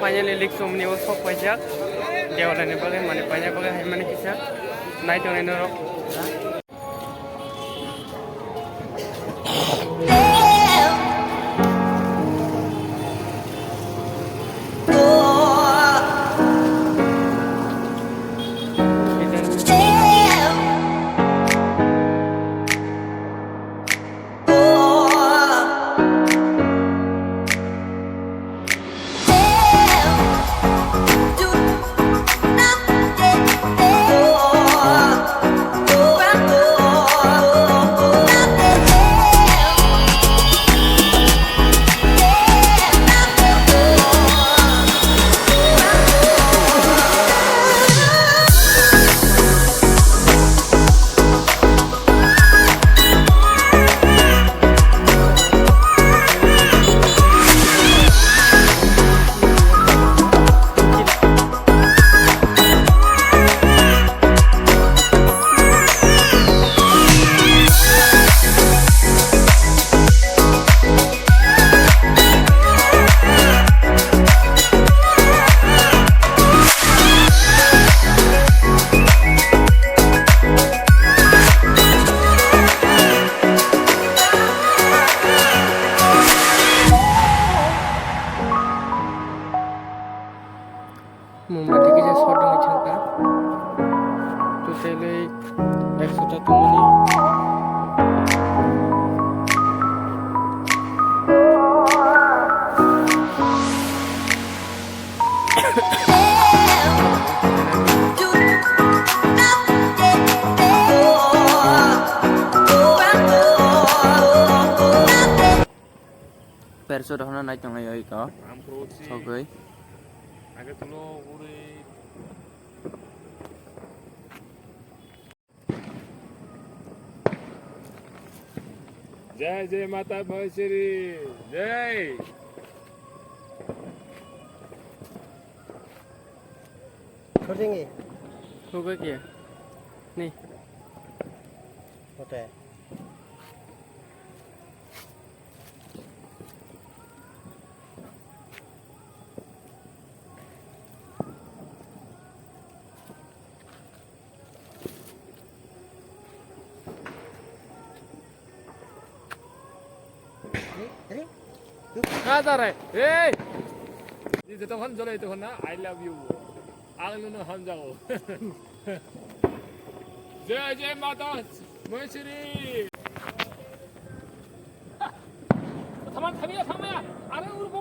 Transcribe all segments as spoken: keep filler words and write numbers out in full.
Finally, Liksomni o sok paijak. Dewalani bagwi, mane paina bagwi hai mani kisa. Nai tongnai norok. Mumbai kisa shot wngwi thangkha. Totalwi ekshota tongmani. Perso dohona nai tonglai oi ko. Sogwi. Jai Jai Mata Bhaisiri Jai. Shooting e. Sogwi ke. Ni. Hote. Ka jarai. Hey! Ni jotokhan jolai tokhan na, I love you. Ang nono hamjago. Jai Jai Mata Maisiri. Thaman thamiya thangmaya. Are urbo.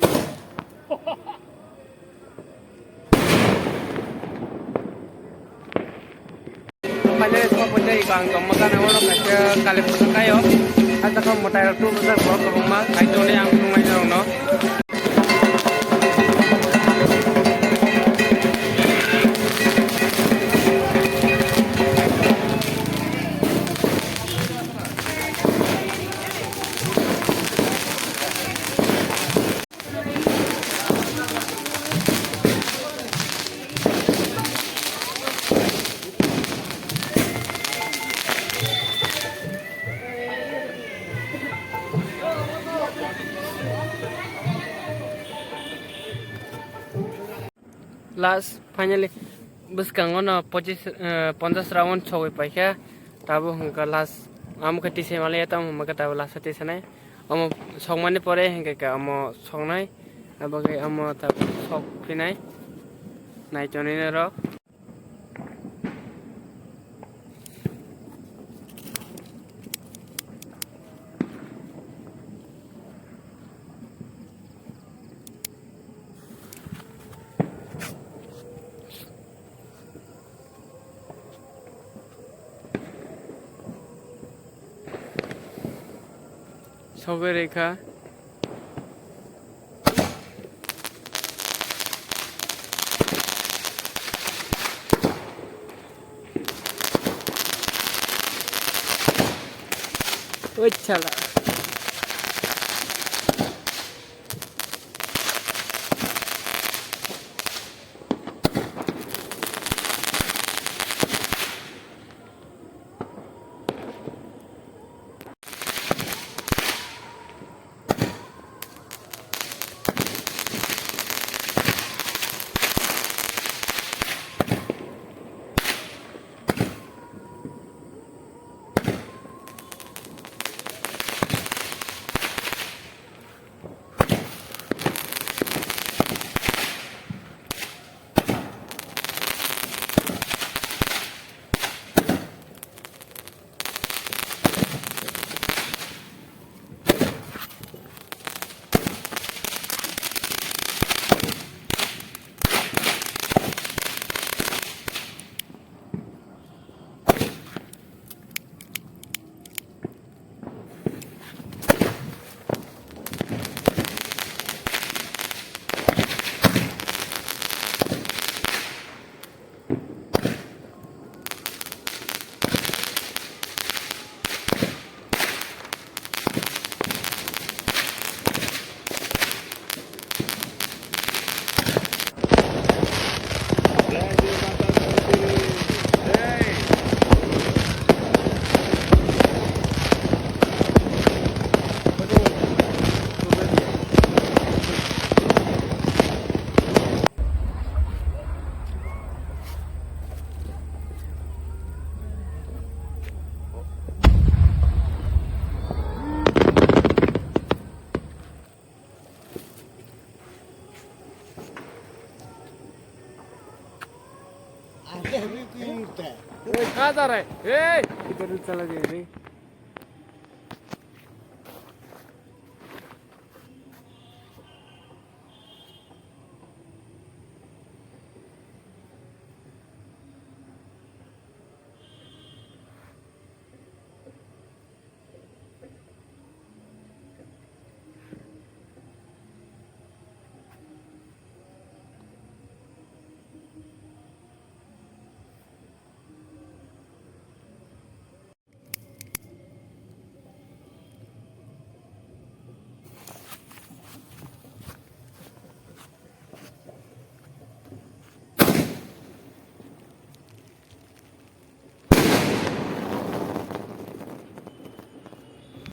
Finally, sokphaikha, iko ang tongma gana oro kaisa kali photo kaio. Asakha mwtai rok tubujak borok kwbangma, hai tongni ang thumnairokno. Last, finally, bwskango no pochis, eh, ponchas round sogwi paikha. Tabuk hwnkha last, amo khe tisai manliya, tamo hwnba khe tabuk last o tisanai. Omo sokmani pore hwnkhe khe omo soknai, abo khe omo tabuk sok phinai. Nai tonwi norok. Sogwi rikha. Oi chala. Hey, kha da re. Hey, ibar chala de re.